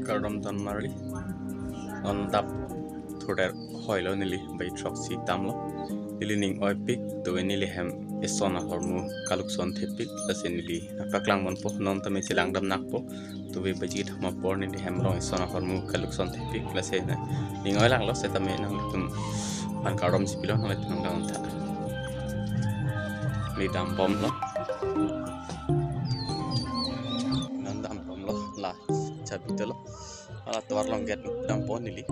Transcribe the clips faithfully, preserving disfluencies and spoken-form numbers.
Kardom ton marli. Non dap thurdet hoilo neli bai throksi damlo. Neli ning oipik, tuve neli hem eson ahormu kalukson thepik, lasi neli nangpaklang ponpo, non tame chelang dam nakpo. Tuve baji thom apor neli hem along eson ahormu kalukson thepik, lasi na ning oi langlo, setame nanglitum aphan kardom chipilo, nanglitum nang dam tha. Neli dam bomlo. Non dam bomlo, la chabitelo. Hala tovar along gate dampo neli.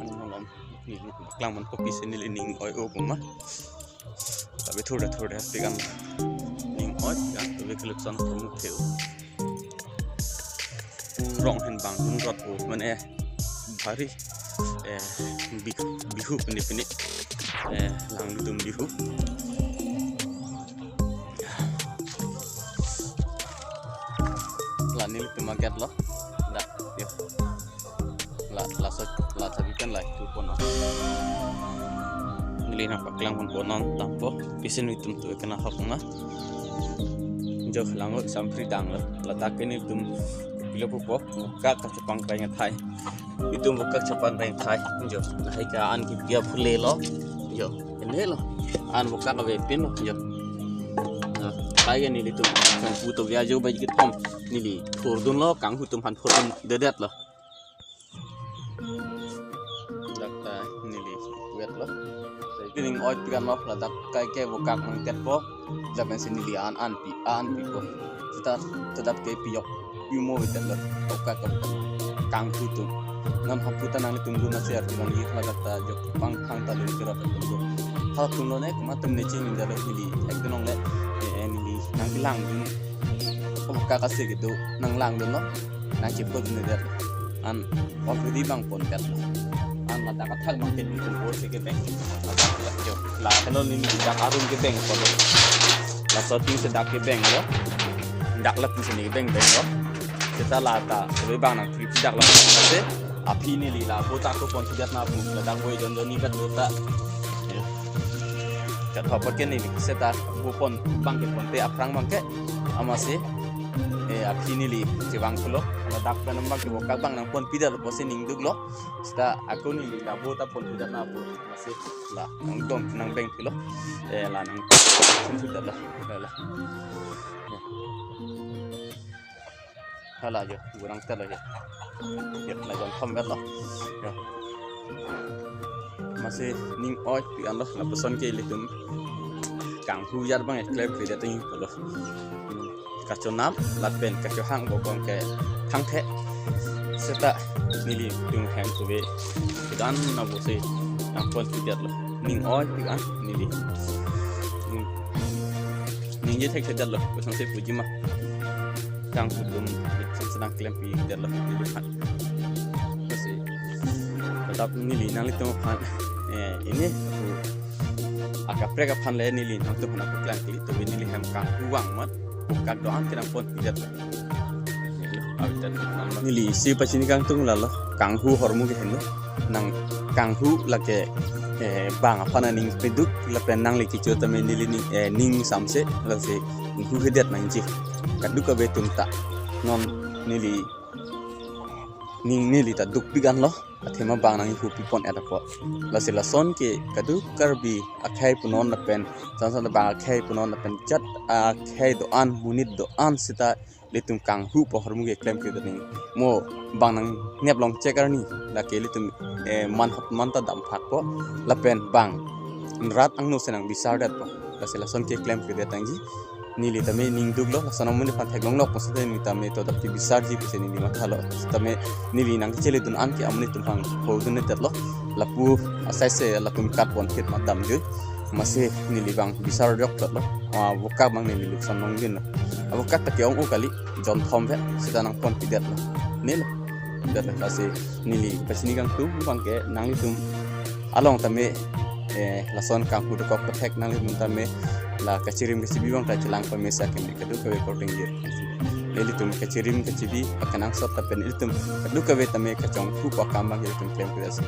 An malom neli paklang ponpo, pisi neli ning oi-o puma. Tapi thurdet thurdet pik an ning oi pik an, tuve kalukson ahormu theu. Rong hen bang dun rot o, mane bhari, eh, bi-, Bihu pini pini, eh, lang dum Bihu. La nelitum a-gate lo. Da, yo. La, laso, la chabi pen la tu pon. Neli nangpaklang ponpo, non dampo. Pisi nelitum tuve kena hok na. Jo lang o, sampri danglo. Ladak ke nelitum pilo pupo. Ka kachepang kai ngat hai. Itum vokak chepang kai thai. Jo, lahai ke an kipi aphule lo. Jo, ini lo. An vokak avepin lo. Jo. Nah, kai ke nelitum kanghu tuve ajo baji kethom. Neli phurdunlo, kanghu atum aphan phurdundedet lo. Dak ta neli wet lo. Ning oi pik an lo, ladak kai ke vokak nangtetpo. Lapen si neli an anpi, anpipo. Seta, seta dak ke pijok pimo vedet lo. Vokak ke kanghu atum. Non hapu ta nanglitum dun asi arti bang ik ladak ta jok pang khang ta lun kirot atum do. Halatum lo ne, komat atum ne chini dalo neli. Ek dun ong le, eh, eh, neli nangkelang dun. Vokak asi kedo nanglangdunlo. Nangchephurdedet. An already bang pondet. An ladak athak bang ten pon si kebeng. Ladak la jo. La kano neli dak arum kebeng pon. Laso tin si dak kebeng lo. Dak la tin si neli beng beng lo. Seta la ta, tuve bang nangthrip dak la. Seta aphi neli la bo ta ko pondet na bu. Ladak bo jon jon ni kat bo ta. Jo. Kat hop ke neli seta bo pon bang ke ponte aphrang bang ke. Amatsi, eh, aphi neli chevang pulo. Ladak pen bang ke vokak bang nangponpidetlo pusi ning duklo. Seta ako neli la bo ta ponpidet na bo. Amatsi la nangdom nangbeng pulo. Eh, la nangponpidet la. La, la. Hala jo, kurang tel jo. Jo, la jon thom bet lo. Jo. Amatsi ning oi pik an lo, lapuson ke ilitum kanghu ajat bang eklem kri dating lo. Kachonam lapen kachohang bo bang ke thangthe. Seta nelitum hem tuve dan na bo si nangponpidet lo. Ning oi pik an neli. Hmm. Ningje thekthedetlo, kosonsi puji ma. Kanghu atum, kosonsi nangklempidet lo, neli aphan. Amatsi, tetap neli nanglitum aphan, eh, ini, akaprek aphan le neli nangtum aphan paklang kali, tuve neli hem kanghu vang amat, vokak do-an ke nangponpidet lo. Neli isi pachini kangtung lalo, kanghu ahormu ke henlo. Nang kanghu lake, eh, bang aphan aning piduk, lapen nangli kecho tame neli ning, eh, ning samse, lasi hu hedet nangji. Kadokave atum ta. Non neli ning neli ta dukpik an lo. Athema bang nanghu pipon et apot. Lasi lason ke kaduk Karbi akhei punon lapen, sansan bang akhei punon lapen jat akhei do-an, monit do-an seta ilitum kanghu pu ahormu ke klemkle dani. Mo bang nangnep long chek arni, lake ilitum, eh, man hot man ta damphakpo, lapen bang rat angno si nangbisardetpo. Lasi lason ke klemkledet nangji. Neli tame ning duklo, lason amonit aphan theklonglok pusi neli tame to dap kebisarji pusi neli mathalo. Tame neli nangkechelidun an ke amonit atum aphan phodunnedetlo. Lapu asai si latum kat ponphit ma damde. Amatsi neli bang bisar joklo. Ah, vokak bang neli lukson longdinlo. Ah, vokak ta ke-ong-o kali, jon thom vet, seta nangponpidetlo. Neli det lasi neli pachini kangtung bang ke nanglitum along tame, eh, lason kanghu dokok pathek nanglitum tame la kachirim kachibi bang ta chelang pamesa keme kadokave korte ingjir. Ilitum kachirim kachibi akenangsot lapen ilitum kadokave tame kachonghu pu akam bang ilitum klemkle dasi.